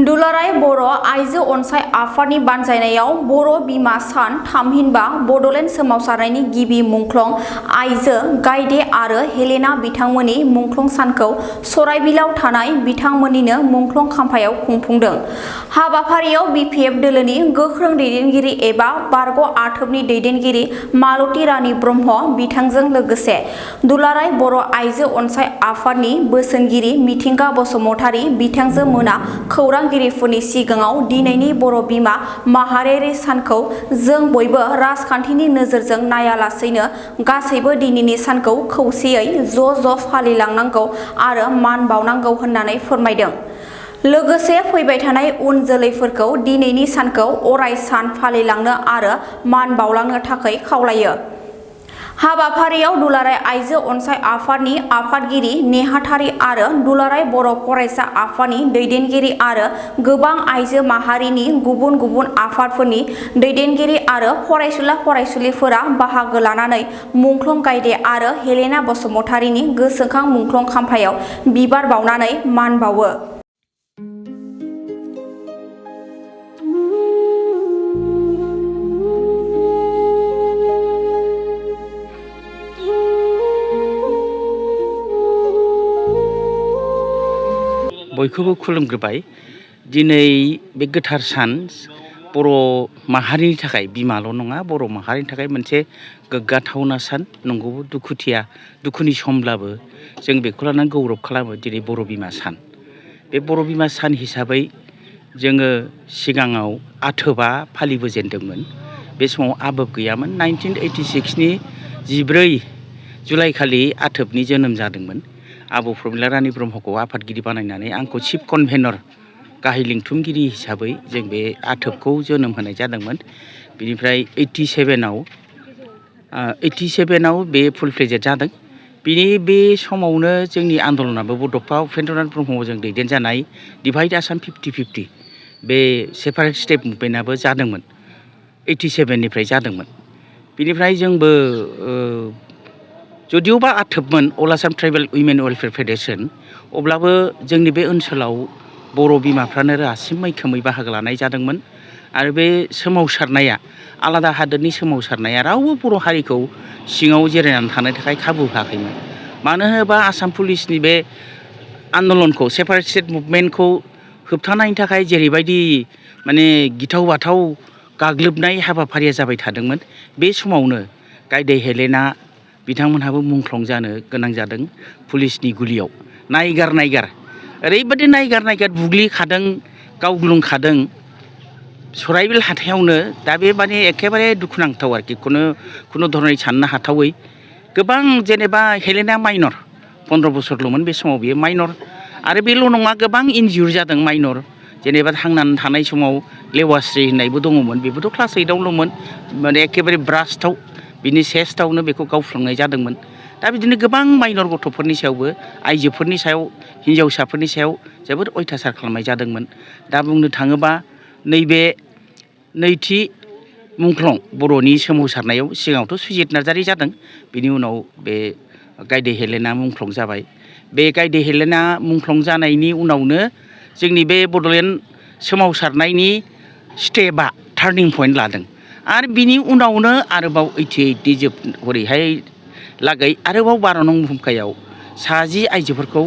दुलाराय बर' आइजो अनसाय आफादनि बानजायनायाव बर' बिमा सान थामहिनबा बड'लेण्ड सोमावसारनायनि गिबि मुंख्लं आइजो गायदे आरो हेलेना बिथांमोननि मुंख्लं सानखौ सराइबिलाव थानाय बिथांमोननिनो मुंख्लं खाम्फायाव खुंफुंदों। हाबाफारियाव बिपिएफ दोलोनि गोख्रों दैदेनगिरि एबा बारग' आथोबनि दैदेनगिरि मालती रानी ब्रह्म बिथांजों लोगोसे दुलाराय बर' आइजो अनसाय आफादनि बोसोनगिरि मिथिंगा बसुमतारी बिथांजो मोना खौरांगिरिफोरनि सिगाङाव दिनैनि बर' बिमा माहारियारि सानखौ जों बयबो राजखान्थिनि नोजोरजों नायालासैनो गासैबो दिनैनि सानखौ खौसेयै ज' फालिलांनांगौ आरो मान बावनांगौ होननानै फोरमायदों। लोगोसे फैबाय थानाय उन जोलैफोरखौ दिनैनि सानखौ अराय सान फालिलांनो आरो मान बावलांनो थाखाय खावलायो। हाबाफारियाव दुलाराय आइजो अनसाय आफादनि आफादगिरि नेहाथारि आरो दुलाराय बर' फरायसा आफादनि दैदेनगिरि आरो गोबां आइजो माहारिनि गुबुन गुबुन आफादफोरनि दैदेनगिरि आरो फरायसुला फरायसुलिफोरा बाहागो लानानै मुंख्लं गायदे आरो हेलेना बसुमतारीनि गोसोखां मुंख्लं खाम्फायाव बिबार बावनानै मान बावो। बयखौबो खुलुमग्रोबाय। दिनै बे गोथार सान बर' माहारिनि थाखाय बिमाल' नङा बर' माहारिनि थाखाय मोनसे गोग्गाथावना सान। नंगौ दुखुनि समब्लाबो जों बेखौ लानानै गौरब खालामो दिनै बर' बिमा सान। बे बर' बिमा सान हिसाबै जोङो सिगाङाव आथोबा फालिबोजेनदोंमोन। बे समाव आबोब गैयामोन। 1986 नि 14 जुलाइ खालि आथोबनि जोनोम जादोंमोन। आब' प्रमिला रानी ब्रह्मखौ आफादगिरि बानायनानै आंखौ चिफ कनभेनर गाहाय लिंथुमगिरि हिसाबै जों बे आथोबखौ जोनोम होनाय जादोंमोन। बिनिफ्राय 87आव बे फुल फ्लेजेड जादों। बे समावनो जोंनि आन्दलनाबो बड'फा उपेन्द्रनाथ ब्रह्मजों दैदेनजानाय डिभाइड आसाम 50-50 बे सेपारेट स्टेट मुभमेन्टआबो जादोंमोन। 87 निफ्राय जादोंमोन। बिनिफ्राय जोंबो जदिअबा आथोबमोन अल आसाम ट्राइबेल उइमेन वेलफेयार फेडारेसन, अब्लाबो जोंनि बे ओनसोलाव बर' बिमाफ्रानो रासिन मैखोमै बाहागो लानाय जादोंमोन। आरो बे सोमावसारनाया आलादा हादोरनि सोमावसारनाया रावबो बर' हारिखौ सिङाव जिरायनानै थानो थाखाय खाबु होआखैमोन। मानो होनोबा आसाम पुलिसनि बे आन्दलनखौ सेपारेट स्टेट मुभमेन्टखौ होबथानायनि थाखाय जेरैबायदि माने गिथाव बाथाव गाग्लोबनाय हाबाफारिया जाबाय थादोंमोन, बे समावनो गायदे हेलेना बिथांमोनहाबो मुंख्लं जानो गोनां जादों पुलिसनि गुलियाव। नायगार ओरैबायदि नायगार बुग्लिखादों, गावग्लुंखादों सराइबिल हाथायावनो। दा बे माने एखेबारे दुखुनांथाव आरोखि, खुनु धरनै साननो हाथावै। गोबां जेनेबा हेलेना माइनर 15 बोसोरल'मोन बे समाव, बियो माइनर। आरो बेल' नङा, गोबां इनजिउर जादों माइनर। जेनेबा थांनानै थानाय समाव लेवास्रि होननायबो दङमोन, बेबोथ' क्लास 8आवल'मोन, माने एखेबारे ब्रास्टआव बिनि चेस्टआवनो बेखौ गावफ्लंनाय जादोंमोन। दा बिदिनो गोबां माइनर गथ'फोरनि सायावबो, आइजोफोरनि सायाव, हिन्जावसाफोरनि सायाव जोबोद अयथासार खालामनाय जादोंमोन। दा बुंनो थाङोबा नैबे नैथि मुंख्लं बर'नि सोमावसारनायाव सिगाङावथ' सुजित नार्जारि जादों, बिनि उनाव बे गायदे हेलेना मुंख्लं जाबाय। बे गायदे हेलेना मुंख्लं जानायनि उनावनो जोंनि बे बड'लेण्ड सोमावसारनायनि स्टेपआ टार्निं पइन्ट लादों। आरो बिनि उनावनो आरोबाव 88नि हरैहाय लागै आरोबाव 12 नं भुमखायाव 60 आइजोफोरखौ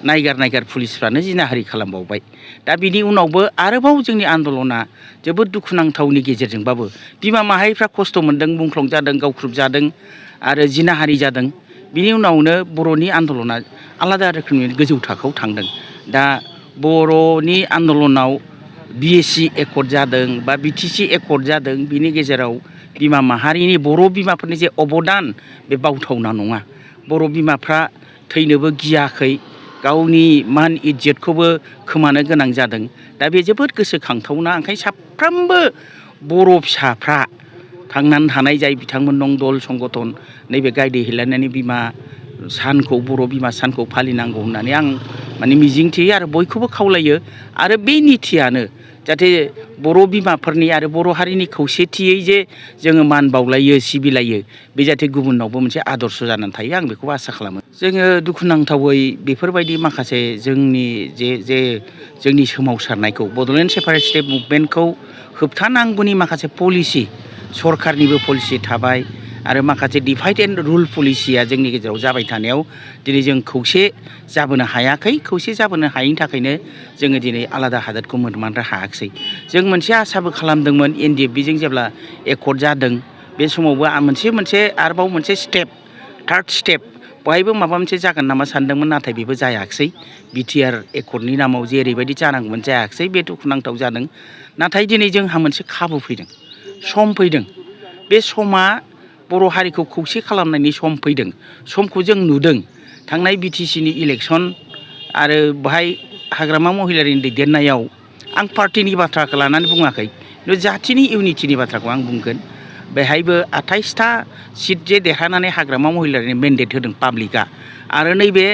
नायगार पुलिसफ्रानो जिनाहारि खालामबावबाय। दा बिनि उनावबो आरोबाव जोंनि आन्दलना जोबोद दुखुनांथावनि गेजेरजोंबाबो बिमा माहारिफ्रा खस्थ' मोन्दों, मुंख्लं जादों, गावख्रुब जादों आरो जिनाहारि जादों। बिनि उनावनो बर'नि आन्दलना आलादा रोखोमनि गोजौ थाखोआव थांदों। दा बर'नि आन्दलनाव बिएसि एकर्ड जादों बा बिटिसि एकर्ड जादों। बिनि गेजेराव बिमा माहारिनि, बर' बिमाफोरनि जे अबदान बे बावथावना नङा। बर' बिमाफ्रा थैनोबो गियाखै, गावनि मान इज्जतखौबो खोमानो गोनां जादों। दा बे जोबोद गोसोखांथावना। ओंखायनो साफ्रोमबो बर' फिसाफ्रा थांनानै थानाय जाय बिथांमोन दं, दल संगठन, नैबे गायदे हेलेनानि बिमा सानखौ बर' बिमा सानखौ फालिनांगौ होननानै आं माने मिजिंथियो आरो बयखौबो खावलायो आरो बे निथियानो जाहाथे बर' बिमाफोरनि आरो बर' हारिनि खौसेथियै जे जोङो मान बावलायो सिबिलायो बे जाहाथे गुबुनावबो मोनसे आदर्श जानानै थायो आं बेखौबो आसा खालामो। जोङो दुखुनांथावै बेफोरबायदि माखासे जोंनि जे जोंनि सोमावसारनायखौ बड'लेण्ड सेपारेटिस्ट मुभमेन्टखौ होबथानांगौनि माखासे पलिसि सरखारनिबो पलिसि थाबाय आरो माखासे डिभाइड एन्ड रुल पलिसिया जोंनि गेजेराव जाबाय थानायाव दिनै जों खौसे जाबोनो हायाखै। खौसे जाबोनो हायैनि थाखायनो जोङो दिनै आलादा हादोरखौ मोनमारनो हायाखिसै। जों मोनसे आसाबो खालामदोंमोन NDFBजों जेब्ला एकर्ड जादों बे समावबो मोनसे आरोबाव मोनसे स्टेप थार्ड स्टेप बहायबो माबा मोनसे जागोन नामा सानदोंमोन नाथाय बेबो जायाखिसै। BTR एकर्डनि नामाव जे ओरैबायदि जानांगौमोन जायाखिसै बे दुखुनांथाव जादों। नाथाय दिनै जोंहा मोनसे खाबु फैदों सम फैदों बे समा बर' हारिखौ खौसे खालामनायनि सम फैदों। समखौ जों नुदों थांनाय BTCनि इलेक्सन आरो बेहाय हाग्रामा महिलारिनि दैदेननायाव आं पार्टिनि बाथ्राखौ लानानै बुङाखै जाथिनि इउनिटिनि बाथ्राखौ आं बुंगोन। बेहायबो 28था सिट जे देरहानानै हाग्रामा महिलारिनि मेन्डेट होदों पाब्लिकआ आरो नैबे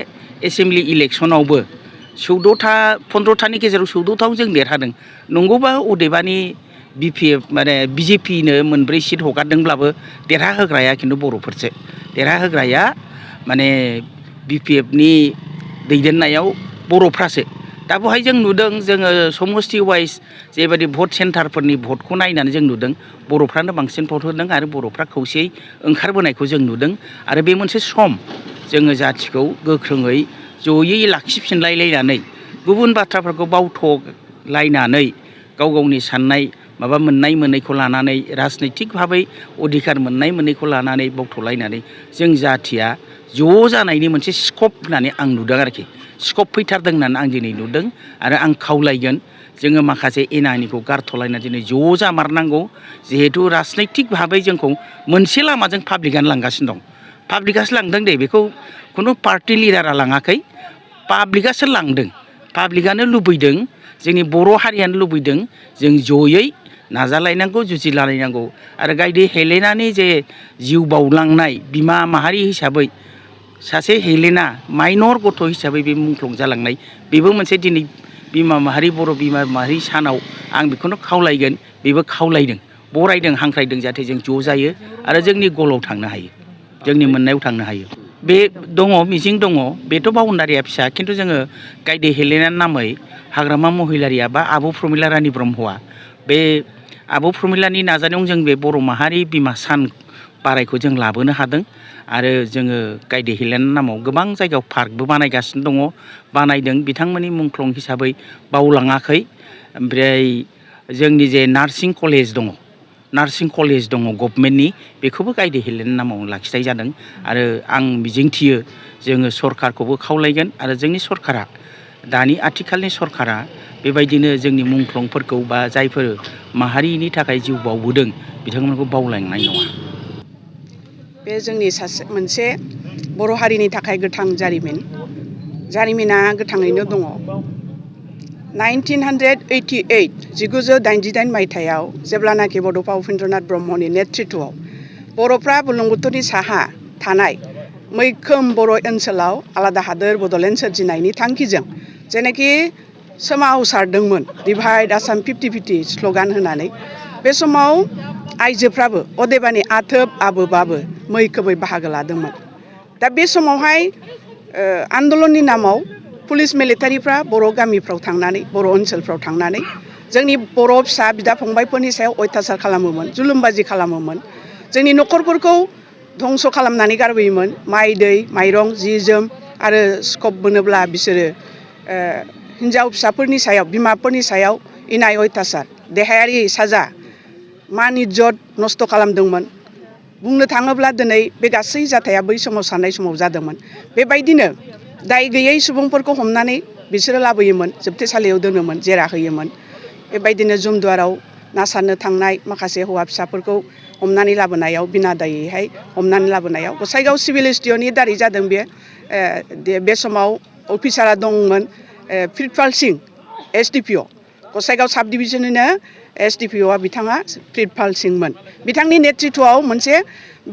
एसेम्बलि इलेक्सनावबो 14था 15थानि गेजेराव 14थाव जों देरहादों। नंगौबा अदेबानि BPF माने BJPनो 4 सिट हगारदोंब्लाबो देरहाहोग्राया खिन्थु बर'फोरसो। देरहाहोग्राया माने BPFनि दैदेननायाव बर'फ्रासो। दा बेवहाय जों नुदों जोङो समस्ति वाइज जेबायदि भट सेन्टारफोरनि भटखौ नायनानै जों नुदों बर'फ्रानो बांसिन भट होदों आरो बर'फ्रा खौसेयै ओंखारबोनायखौ जों नुदों आरो बे मोनसे सम जोङो जाथिखौ गोख्रोङै जयै लाखिफिनलायलायनानै गुबुन बाथ्राफोरखौ बावथ'लायनानै गाव गावनि साननाय माबा मोननाय मोनैखौ लानानै राजनैतिक भाबै अधिकार मोननाय मोनैखौ लानानै बावथ'लायनानै जों जाथिया ज' जानायनि मोनसे स्कप होननानै आं नुदों आरोखि। स्कप फैथारदों होननानै आं दिनै नुदों आरो आं खावलायगोन जोङो माखासे एना एनिखौ गारथ'लायना दिनै ज' जामारनांगौ। जिहेथु राजनैतिक भाबै जोंखौ मोनसे लामाजों पाब्लिकआनो लांगासिनो दं। पाब्लिकआसो लांदों दे बेखौ खुनु पार्टि लिडारा लाङाखै पाब्लिकआसो लांदों। पाब्लिकआनो लुबैदों जोंनि बर' हारियानो लुबैदों जों जयै नाजालायनांगौ जुजिलायनांगौ आरो गायदे हेलेनानि जे जिउ बावलांनाय बिमा माहारि हिसाबै सासे हेलेना माइनर गथ' हिसाबै बे मुंख्लं जालांनाय बेबो मोनसे दिनै बिमा माहारि बर' बिमा माहारि सानाव आं बेखौनो खावलायगोन बेबो खावलायदों बरायदों हांख्रायदों जाहाथे जों ज' जायो आरो जोंनि गलाव थांनो हायो जोंनि मोननायाव थांनो हायो। बे दङ मिजिं दङ बेथ' बाउण्डारिया फिसा खिन्थु जोङो गायदे हेलेनानि नामै हाग्रामा महिलारिया बा आब' प्रमिला रानि ब्रह्मआ बे आब' प्रमिलानि नाजानायाव जों बे बर' माहारि बिमा सान बारायखौ जों लाबोनो हादों आरो जोङो गायदे हेलेनानि नामाव गोबां जायगायाव पार्कबो बानायगासिनो दङ बानायदों बिथांमोननि मुंख्लं हिसाबै बावलाङाखै। ओमफ्राय जोंनि जे नार्सिं कलेज दङ गभमेन्टनि बेखौबो गायदे हेलेनानि नामाव लाखिनाय जादों आरो आं मिजिंथियो जोङो सरखारखौबो खावलायगोन आरो जोंनि सरखारा दानि आथिखालनि सरखारा बेबायदिनो जोंनि मुंख्लंफोरखौ बा जायफोर माहारिनि थाखाय जिउ बावबोदों बिथांमोनखौ बावलांनाय नङा। बे जोंनि मोनसे बर' हारिनि थाखाय गोथां जारिमिना गोथाङैनो दङ। 1988 मायथाइयाव जेब्लानाखि बड'फा उपेन्द्रनाथ ब्रह्मनि नेतृत्वआव बर'फ्रा बुरलुंबुथुरनि साहा थानाय मैखोम बर' ओनसोलाव आलादा हादोर बड'लेण्ड सोरजिनायनि थांखिजों जेनाखि सोमावसारदोंमोन डिभाइड आसाम 50-50 स्ल'गान होनानै बे समाव आइजोफ्राबो अदेबानि आथोब आबोबाबो मैखोमै बाहागो लादोंमोन। दा बे समावहाय आन्दलननि नामाव पुलिस मिलिटारिफ्रा बर' गामिफ्राव थांनानै बर' ओनसोलफ्राव थांनानै जोंनि बर' फिसा बिदा फंबायफोरनि सायाव अयथासार खालामोमोन जुलुमबाजि खालामोमोन जोंनि न'खरफोरखौ धंस' खालामनानै गारबोयोमोन माइ दै माइरं जि जोम आरो स्कप मोनोब्ला बिसोरो हिन्जाव फिसाफोरनि सायाव बिमाफोरनि सायाव इनाय अयथासार देहायारि साजा मान इज्जत नस्थ' खालामदोंमोन। बुंनो थाङोब्ला दिनै बे गासै जाथाया बै सोमावसारनाय समाव जादोंमोन। बेबायदिनो दाय गैयै सुबुंफोरखौ हमनानै बिसोरो लाबोयोमोन जोबथेसालियाव दोनोमोन जेरा होयोमोन। बेबायदिनो जुमदुवाराव ना सारनो थांनाय माखासे हौवा फिसाफोरखौ हमनानै लाबोनायाव बिना दायैहाय हमनानै लाबोनायाव गसाइगाव सिभिल एसडिअनि दारै जादों बे समाव अफिसारा दंमोन प्रितपाल सिं SDPO गसाइगाव साब डिभिजननिनो SDPOआ बिथाङा प्रितपाल सिंमोन। बिथांनि नेतृत्वआव मोनसे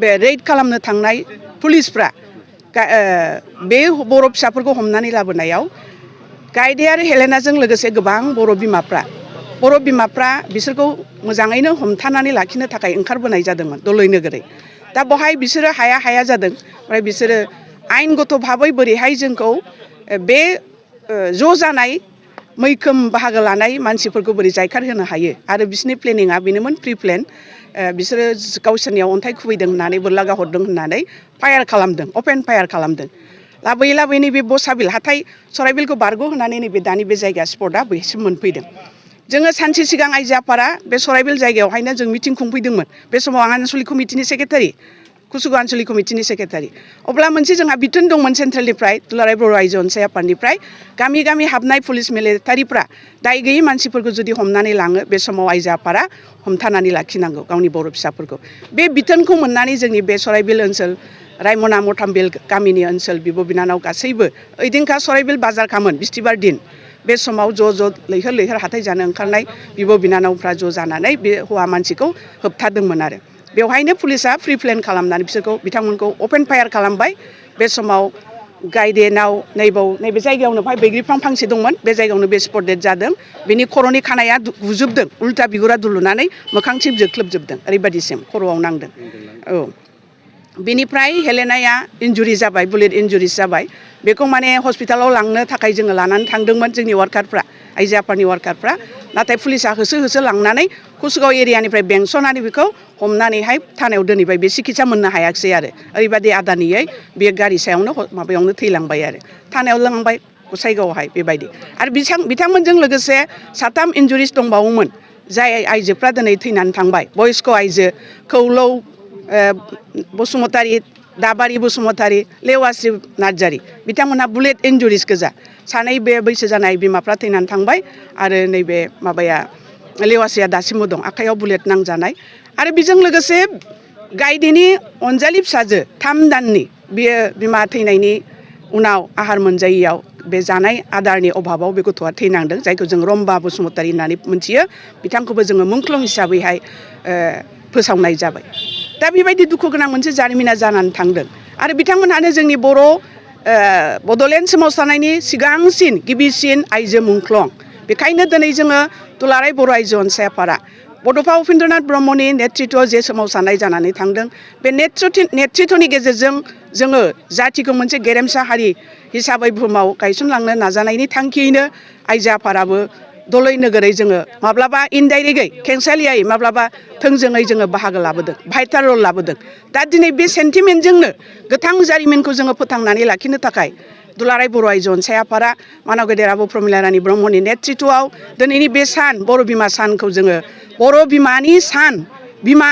बे रेड खालामनो थांनाय पुलिसफ्रा बे बर' फिसाफोरखौ हमनानै लाबोनायाव गायदे आरो हेलेनाजों लोगोसे गोबां बर' बिमाफ्रा बिसोरखौ मोजाङैनो हमथानानै लाखिनो थाखाय ओंखारबोनाय जादोंमोन दलै नोगोरै। दा बहाय बिसोरो हाया जादों। ओमफ्राय बिसोरो आयेनगत भाबै बोरैहाय जोंखौ बे ज' जानाय मैखोम बाहागो लानाय मानसिफोरखौ बोरै जायखार होनो हायो आरो बिसोरनि प्लेनिङा बेनोमोन प्रि प्लेन। बिसोरो गावसोरनियाव अन्थाइ खुबैदों होननानै बोरला गाहरदों होननानै फायार खालामदों, अपेन फायार खालामदों। लाबोयै नैबे बसाबिल हाथाइ सराइबिलखौ बारग' होनानै नैबे दानि बे जायगा स्पटआ बैसिम मोनफैदों। जोङो सानसे सिगां आइजो आफादा बे सराइबिल जायगायावहायनो जों मिटिं खुंफैदोंमोन। बे समाव आं आनसलिक कमिटिनि सेक्रेटारि, कुसुगाव आनसलिक कमिटिनि सेक्रेटारि। अब्ला मोनसे जोंहा बिथोन दंमोन सेन्ट्रेलनिफ्राय, दुलाराय बर' आइजो अनसाय आफादनिफ्राय, गामि गामि हाबनाय पुलिस मिलिटारिफ्रा दाय गैयै मानसिफोरखौ जुदि हमनानै लाङो बे समाव आइजो आफादा हमथानानै लाखिनांगौ गावनि बर' फिसाफोरखौ। बे बिथोनखौ मोननानै जोंनि बे सराइबिल ओनसोल, रायमना मथामबिल गामिनि ओनसोल बिब' बिनानाव गासैबो ओइदिनखा सराइबिल बाजारखामोन, बिस्थिबार दिन। बे समाव ज' लैहोर हाथाइ जानो ओंखारनाय बिब' बिनानावफ्रा ज' जानानै बे हौवा मानसिखौ होबथादोंमोन आरो। बेवहायनो पुलिसा प्रि प्लेन खालामनानै बिथांमोनखौ अपेन फायार खालामबाय। बे समाव गायदेनाव नैबे जायगायावनो बेहाय बैग्रि बिफां फांसे दंमोन, बे जायगायावनो बे स्पट डेथ जादों। बेनि खर'नि खानाया गुजोबदों, उल्था बिगुरा दुलुनानै मोखांसिम जोख्लोबजोबदों, ओरैबायदिसिम खर'आव नांदों। औ, बेनिफ्राय हेलेनाया इन्जुरि जाबाय, बुलेट इन्जुरिस जाबाय। बेखौ माने हस्पिटालाव लांनो थाखाय जोङो लानानै थांदोंमोन जोंनि वार्कारफ्रा, आइजो आफादनि वार्कारफ्रा। नाथाय पुलिसा होसो लांनानै कुसुगाव एरियानिफ्राय बेंसनानै बेखौ हमनानैहाय थानायाव दोनहैबाय। बे सिकित्सा मोननो हायाखिसै आरो ओरैबायदि आदानियै बे गारि सायावनो माबायावनो थैलांबाय आरो थानायाव लांबाय गसाइगावआवहाय बेबायदि। आरो बिथांमोनजों लोगोसे 7 इन्जुरिस दंबावोमोन जाय आइजोफ्रा दिनै थैनानै थांबाय। बयस्क आइजो खौलौ बसुमतारी, दाबारि बसुमतारी, लेवास्रि नार्जारि, बिथांमोनहा बुलेट इन्जुरिस गोजा। 2 बे बैसो जानाय बिमाफ्रा थैनानै थांबाय आरो नैबे माबाया लेवास्रिया दासिमबो दं, आखाइयाव बुलेट नांजानाय। आरो बेजों लोगोसे गायदेनि अनजालि फिसाजो 3 दाननि, बियो बिमा थैनायनि उनाव आहार मोनजायैयाव बे जानाय आदारनि अभाबाव बे गथ'आ थैनांदों, जायखौ जों रम्बा बसुमतारी होननानै मोनथियो। बिथांखौबो जोङो मुंख्लं हिसाबैहाय फोसावनाय जाबाय। दा बेबायदि दुखु गोनां मोनसे जारिमिना जानानै थांदों। आरो बिथांमोनहानो जोंनि बर' बड'लेण्ड सोमावसारनायनि सिगांसिन गिबिसिन आइजो मुंख्लं। बेखायनो दिनै जोङो दुलाराय बर' आइजो अनसाय आफादा बड'फा उपेन्द्रनाथ ब्रह्मनि नेतृत्वआव जे सोमावसारनाय जानानै थांदों, बे नेतृत्वनि गेजेरजों जोङो जाथिखौ मोनसे गेरेमसा हारि हिसाबै बुहुमाव गायसनलांनो नाजानायनि थांखियैनो आइजो आफादाबो दलै नोगोरै जोङो माब्लाबा इनडाइरेक्टयै, खेंसालियायै, माब्लाबा थोंजोङै जोङो बाहागो लाबोदों, भाइटाल रल लाबोदों। दा दिनै बे सेन्टिमेन्टजोंनो गोथां जारिमिनखौ जोङो फोथांनानै लाखिनो थाखाय दुलाराय बर' आइजो अनसाय आफादा मानाव गेदेर आब' प्रमिला रानी ब्रह्मनि नेतृत्वआव दिनैनि बे सान, बर' बिमा सानखौ जोङो बर' बिमानि सान, बिमा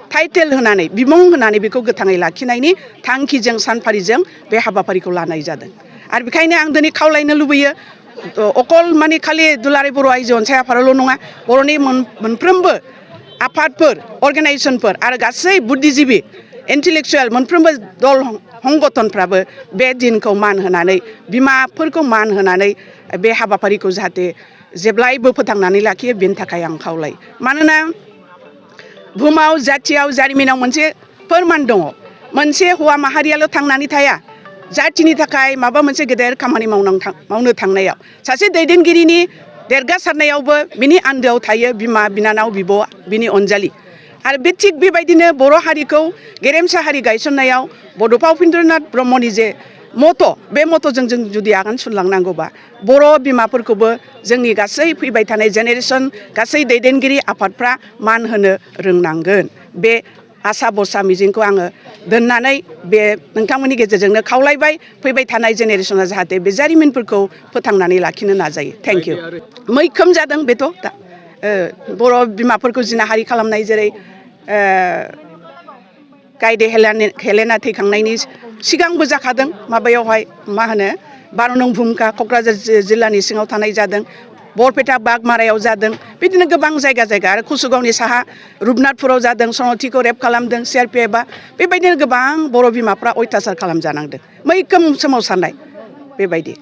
टाइटेल होनानै, बिमुं होनानै बेखौ गोथाङै लाखिनायनि थांखिजों, सानफारिजों बे हाबाफारिखौ लानाय जादों। आरो बेखायनो आं दिनै खावलायनो लुबैयो, अकल माने खालि दुलाराय बर' आइजो अनसाय आफादाल' नङा, बर'नि मोनफ्रोमबो आफादफोर, अर्गेनाइजेसनफोर आरो गासै बुद्धिजिबि, इन्टेलेक्सुयेल मोनफ्रोमबो दल संगठनफ्राबो बे दिनखौ मान होनानै, बिमाफोरखौ मान होनानै बे हाबाफारिखौ जाहाथे जेब्लायबो फोथांनानै लाखियो, बेनि थाखाय आं खावलायो। मानोना बुहुमाव, जाथियाव, जारिमिनाव मोनसे फोरमान दङ, मोनसे हौवा माहारियाल' थांनानै थाया। जाथिनि थाखाय माबा मोनसे गेदेर खामानि मावनो थांनायाव, सासे दैदेनगिरिनि देरगासारनायावबो बिनि आन्दोआव थायो बिमा, बिनानाव, बिब', बिनि अनजालि। आरो बे थिग बेबायदिनो बर' हारिखौ गेरेमसा हारि गायसननायाव बड'फा उपेन्द्रनाथ ब्रह्मनि जे मथ', बे मथ'जों जों जुदि आगान सुरलांनांगौबा बर' बिमाफोरखौबो जोंनि गासै फैबाय थानाय जेनेरेसन, गासै दैदेनगिरि आफादफ्रा मान होनो रोंनांगोन। बे आसा भरसा मिजिंखौ आङो दोननानै बे नोंथांमोननि गेजेरजोंनो खावलायबाय, फैबाय थानाय जेनेरेसना जाहाथे बे जारिमिनफोरखौ फोथांनानै लाखिनो नाजायो। Thank you. मैखोम जादों बेथ' दा बर' बिमाफोरखौ जिनाहारि खालामनाय, जेरै गायदे हेलेना थैखांनायनि सिगांबो जाखादों, माबायावहाय मा होनो 12 नं भुमखा क'क्राझार जिल्लानि सिङाव थानाय जादों, बरपेटा बागमारायाव जादों, बिदिनो गोबां जायगा आरो कुसुगावनि साहा रुपनाथपुराव जादों, सनथिखौ रेप खालामदों CRPFआ। बेबायदिनो गोबां बर' बिमाफ्रा अयथासार खालामजानांदों, मैखोम सोमावसारनाय बेबायदि।